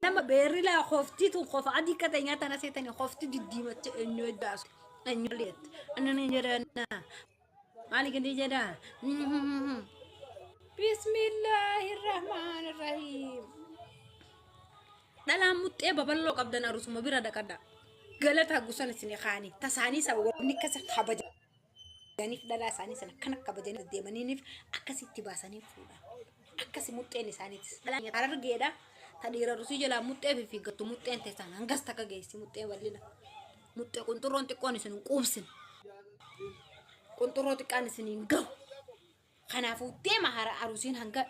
Nama beerri laa kofti tun kofa adii akka ta'e nyaata na seetanii kofti diddiimacha eenyu eddaasu eenyu leet annan jedhana maali gadi jedha. Bismillaahi rahmaan rahiim. Dhalaan muxxee babal'oo qabdan arusuma bira dhaqadha. Galata gusan isin kaani tasaanii saba wanni akkasa kabajaniif dhalaa isaanii sana akkana kabajanii deemaniiniif akkasitti baasanii fuudhan. Akkasi muxxeen isaaniitis. Dhalaan harargeedha. Ta dhiira rusii jalaa muxxee fi fiiggattu muxxeen teessaan hangas takka geessi muxxee bal'ina. Muxxee qunxurroon xiqqoon isin hin quubsin. Qunxurroo xiqqaan isin hin gahu. Kanaafuu deema hara arusiin hanga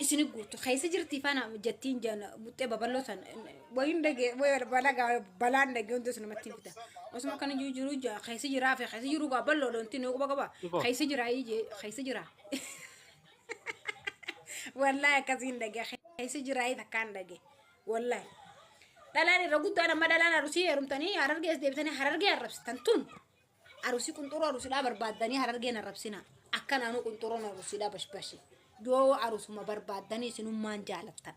isin guurtu keessa jirti faana jettiin jaan muxxee babal'oo san wayin dhagee balaan dhagee hundi sun namatti hin fida. Osuma kana jiru jiru jaa keessa jiraa fi keessa jiru gaa bal'oo dhoonti ni quba qaba. Keessa jiraa ijee keessa jiraa. Wallahi akkasiin dhagee keessa jiraa takkaan dhagee wallahi. Dhalaan irra guddaan amma dhalaan arusii heerumtanii harargees deebitanii harargee arrabsitan tun. Arusii qunxuroo arusidhaa barbaaddanii harargeen arrabsina. Akka naannoo qunxuroon arusidhaa bashbashi. Yoo arusuma barbaaddanii isinummaan jaalattan.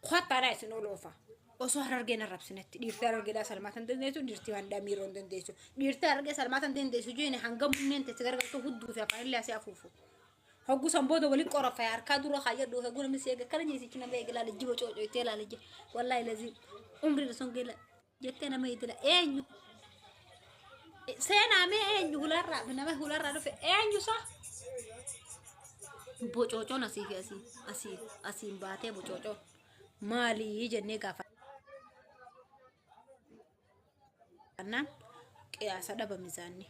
Kottaadhaa isin oloofa. Osoo harargeen arrabsinetti dhiirtii harargeedhaa salmaatan dandeessu dhiirtii waan damiiroo hin dandeessu. Dhiirtii harargee salmaatan dandeessu jeeni hanga munneen teessi gargaltuu hudduu fi afaan illee asii afuufu. Hoggu san booda waliin qorafa harkaa dura kaayyadhu hoggu namni si eega akkana jeesichi nama eega ilaala jiba coocoytee ilaala je wallaahi lazii umriin osoo hin geela jettee nama idila eenyu seenaa mee eenyu hularraa nama hularraa dhufe eenyu sa bocoocoon asii fi asii asii asiin baatee bocoocoon maalii jennee gaafannaan qiyaasa dhaba mizaanni.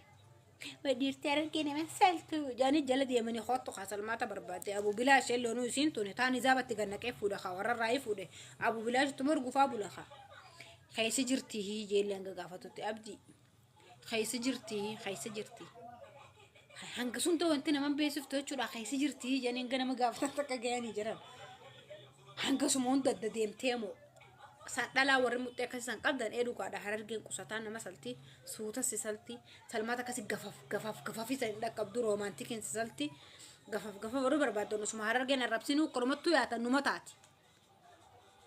Dhiirtii harargee nama saltu jedhanii jala deemanii hoottu kaa salmaata barbaadde Abu Bilaash elloonuu isiin tuni taan hizaabatti gannaqee fuudha kaa warra raayii fuudhe Abu Bilaash tuma urgufaa bula kaa. Keessa jirti jeellee hanga gaafatutti abdii. Keessa jirti keessa jirti. Hanga sun ta'u wanti nama beeksiftu jechuudha keessa jirti jedhanii hanga nama gaafatan takka gahanii jiran. Hanga suma hunda adda deemtee moo. Dhalaa warri muxxee akkasii san qabdan ee dhugaadha harargeen qusataa nama salti suuta si salti salmaata akkasii gafaf gafaf gafaf isa hin dhaqqabdu roomaantikiin si salti gafaf gafaf warri barbaaddan osuma harargeen arrabsinuu akkanumattuu yaatan numa taati.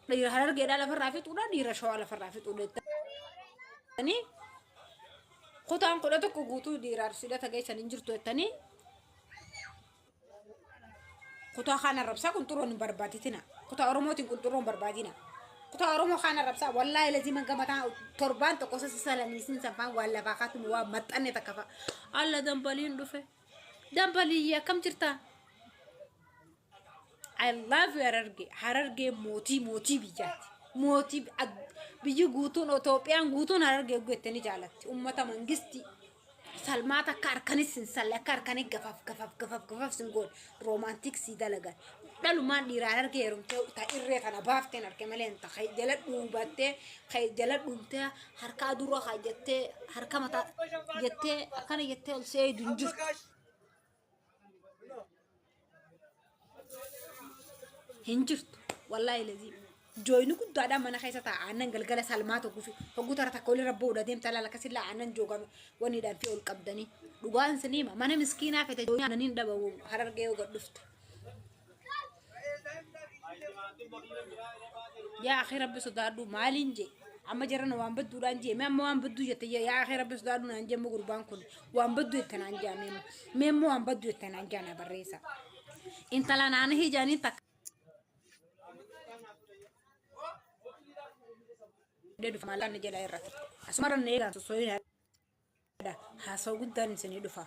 Dhiira harargeedhaa lafarraa fixuudha dhiira shawaa lafarraa fixuudha jettanii kutaan 11 guutuu dhiira arsiidha tageessan hin jirtu jettanii kutaa kaan arrabsaa qunxurroon hin barbaaditina. Kutaa Oromootiin qunxurroon hin barbaadina. Kutaa Oromoo kaan arrabsaa wallaahi lazii manga mataa torbaan tokko sassalanii sin sanfaan waan lafaa kaatumu waan maxxanne takka fa'a. Alla dambaliin dhufe. Dambaliyyee akkam jirtaa? I love you Harargee. Harargee mootii mootii biyyaati. Mootii biyyi guutuun Itoophiyaan guutuun Harargee jettanii jaalatti. Uummata mangistii. Salmaata akka harkanis sin salle akka harkanii gafaaf gafaaf gafaaf gafaaf sin goone roomaantik sii dalagan. Dhalumaan dhiiraa Harargee heerumtee ta irree kana baafteen harke malee hin ta jala dhuubattee jala dhuumtee harka dura haa jettee harka mataa jettee akkana jettee ol seedu hin jirtu. Hin jirtu wallaahi lazii jooyni guddaadhaan mana keessa taa'a aannan galgala salmaa tokko fi hogguu tara takka olirra bu'uudha deemta laala akkasillaa aannan joogame waniidhaan fi ol qabdanii dhugaan siniima mana miskiinaa fete jooyni aannaniin dhabamu harargee yoo gad dhufte. Yaa akhi rabbi sodaadhu maaliin jee amma jarana waan badduudhaan jee mee amma waan badduu jette jee yaa akhi rabbi sodaadhu naan jee amma gurbaan kun waan badduu jette naan jaa mee mee immoo waan badduu jette naan jaa na barreessa. Intala naana hijaanii takka. Dhufa maallaqni jala irratti. Asumarra na eegaan sossooyin haasawaa guddaan isinii dhufa.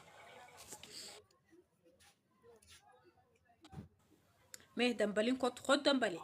Mee dambaliin kottu kottu dambali.